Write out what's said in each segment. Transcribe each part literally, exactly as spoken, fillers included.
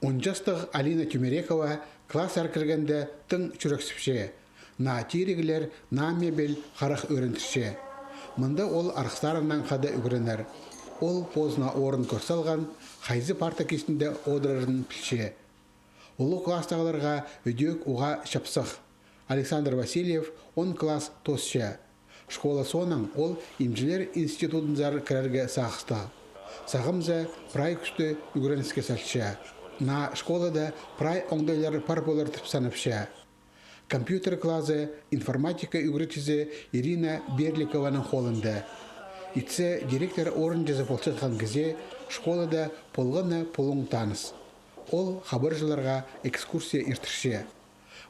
Он частығ Алина Тюмерекова класстар кіргенде тың чӱрексіпче. Наа тиріглер, наа мебель харах ӧріндірче. Мында ол арғыстарынаң хада ӱгренер. Ол позына орын кӧр салған, хайзы парта кистінде одырарын пілче. Улуғ класстағыларға ідӧк уғаа чапсых. Александр Васильев он класс тоосча. Школа соонаң ол имҷілер институдынзар кірерге сағыстығ. Сағам за прай кӱсті ӱгреніске салча. Наа школада прай оңдайлар пар полар тіп санапча. Компьютер клазы информатика ӱгретчізі Ирина Берликованың холында. Итсе, директор орынҷызы полчатхан кізее школада полған на пулуң таныс. Ол хабарҷыларға экскурсия иртірче.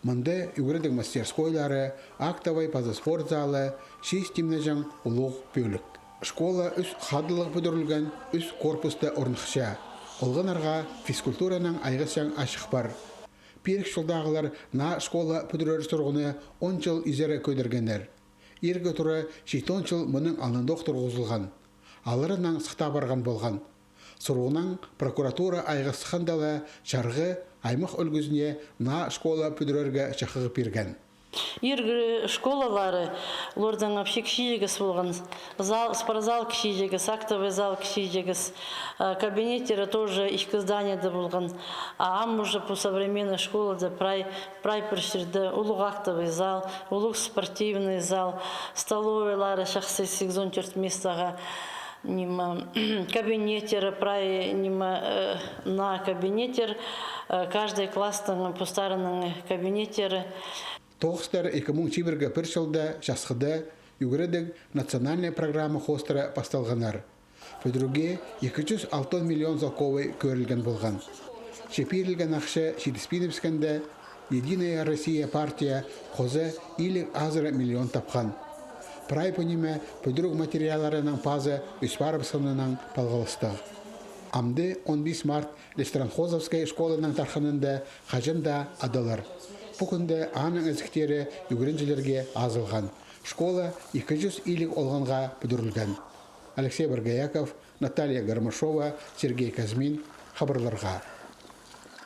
Мында ӱгредіг мастерскойлары, актовай паза спорт залы, чиис тимнеҷең улуғ пӧлік. Школа ӱс хадылығ пӱдірілген, ӱс корпуста орныхча. Олғаннарға физкультуранаң айғасчаң ачых пар. Пирік чолдағылар наа школа пӱдірер сурығны он чыл изере кӧдіргеннер. Иргі тура читон чыл мының алнындох турғызылған. Аларынаң сыхта парған полған. Сурығнаң прокуратура айғас сыхханда ла чарғы аймах ӱлгӱзіне наа школа пӱдірерге чахығ пирген. Иргі школалары, олардаң вообще кічіҷегес полған. Зал, спортзал кічіҷегес, актовый зал кічіҷегес, а, кабинеттері тоже ікі зданиеде полған. А ам уже пу современный школада прай, прай пір чирде улуғ актовый зал, улуғ спортивный зал, столовыйлары чахсы, сигізон тӧрт местаға, ниме, кабинеттері прай, ниме, э, наа кабинеттер, э, каждый класстың постарының кабинеттері. Тоғыстар ікі муң чибіргі пір чылда Часхыда ӱгредіг национальнай программа хоостыра пасталғаннар. Пӱдірігге ікі чӱс алтон миллион салковай кӧрілген полған. Че пирілген ахча читіспин ӧскенде, Единая Россия партия хоза илиг азыра миллион тапхан. Прай пу ниме пӱдіріг материалларының пазы ӧс парыбысханынаң палғалыстығ. Амды он пис март Лестранхозовскай школаның тархынында хаҷан даа адалар. Пу кӱнде аның ізіктері ӱгренҷілерге азылған. Школа ікі чӱс илиг олғанға пӱдірілген. Алексей Боргояков, Наталья Гармашова, Сергей Казьмин, хабарларға.